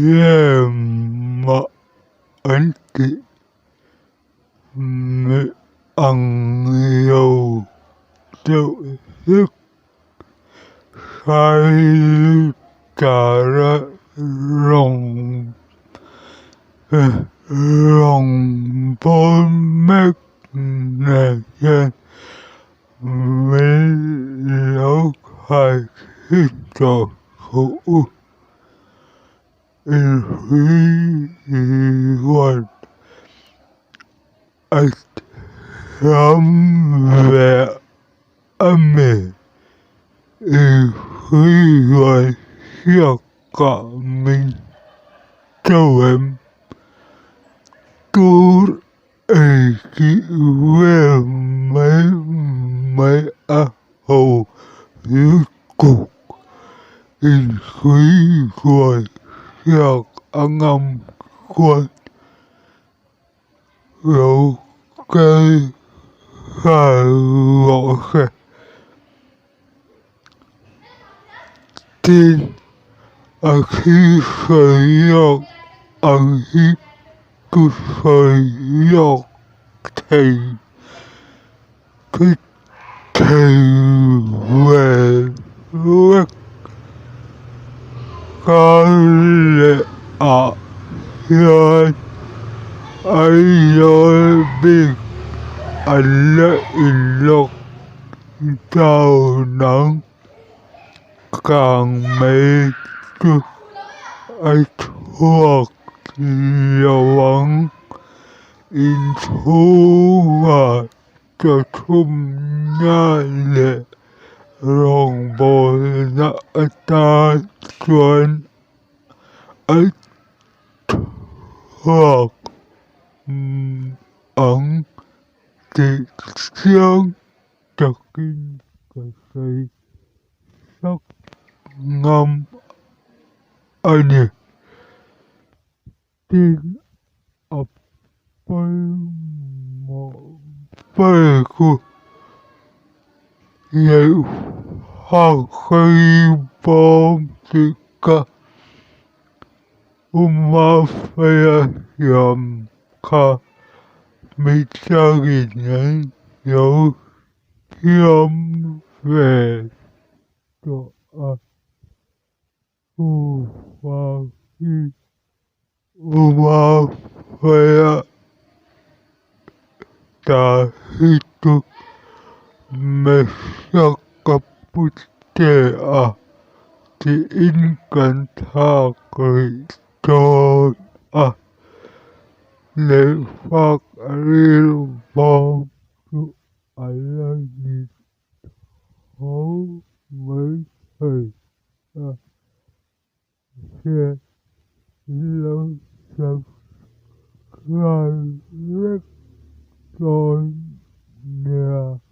Lemah an tih mi ang lo deuh hlek Sailutara rawng rawngbâwl mek nen hian min lo khaikhin tawh suh u. Inhruirual a thiam ve a mi inhruirual hriakah min cho em? Tur ei tih vel mai mai a ho lutuk inhruirual hriak a ngam chuan lo kal nghal rawh se. Tin, a thil sawi lawk ang hi chu sawi lawk thei thut thei ve vek. Kar leh ah hian Aizawl bik an la inlawk Chau nang kang mai chu a chhuak lo ang. Inchhungah chawchhumna leh rawngbawlna atan chuan a chhuak ang tih chiang takin ka sawi sak ngam a ni. Tin, a pawimawh ber chu Neihfakhlei bawm tih ka Umafela siam kha mitangin an lo siam ve tawh a, chuvangin Umafela ta hi chu Mesaka Putea tiin kan thlak rih dawn a, Neihfak rilbawm chu a la ni tho maithei a, hriat lo subscribe vek dawn nia.